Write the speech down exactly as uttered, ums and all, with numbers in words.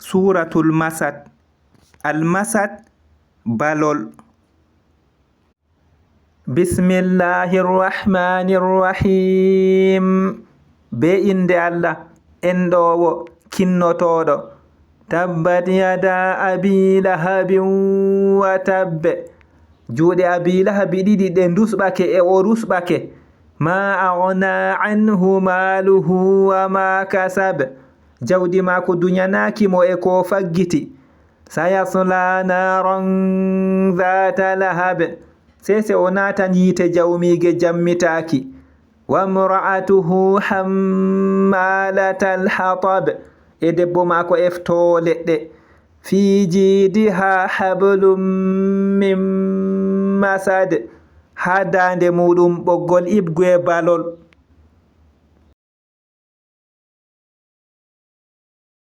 Suuratul Masad. Al Masad, balol. Bismillahir Rahmanir Rahim. Bee innde Allah, enɗoowo, kinnotooɗo. Tabbat yada abi lahabin wa tabbe. Juuɗe Abi Lahabi ɗiɗi ɗe ndusɓake e o rusɓake. Ma aghna anhu maluhu wa ma kasab. Jawdi maako dunyanaaki mo e ko faggiti. Sayasla naran dhata lahab. Sey se o naatan yiite jawmiige jammitaaki. Wa mra'atuhu hammalatal hatab. E debbo maako eftoowo leɗɗe. Fi jidiha hablum min masad. Haa daande muuɗum ɓoggol iɓgu e balol.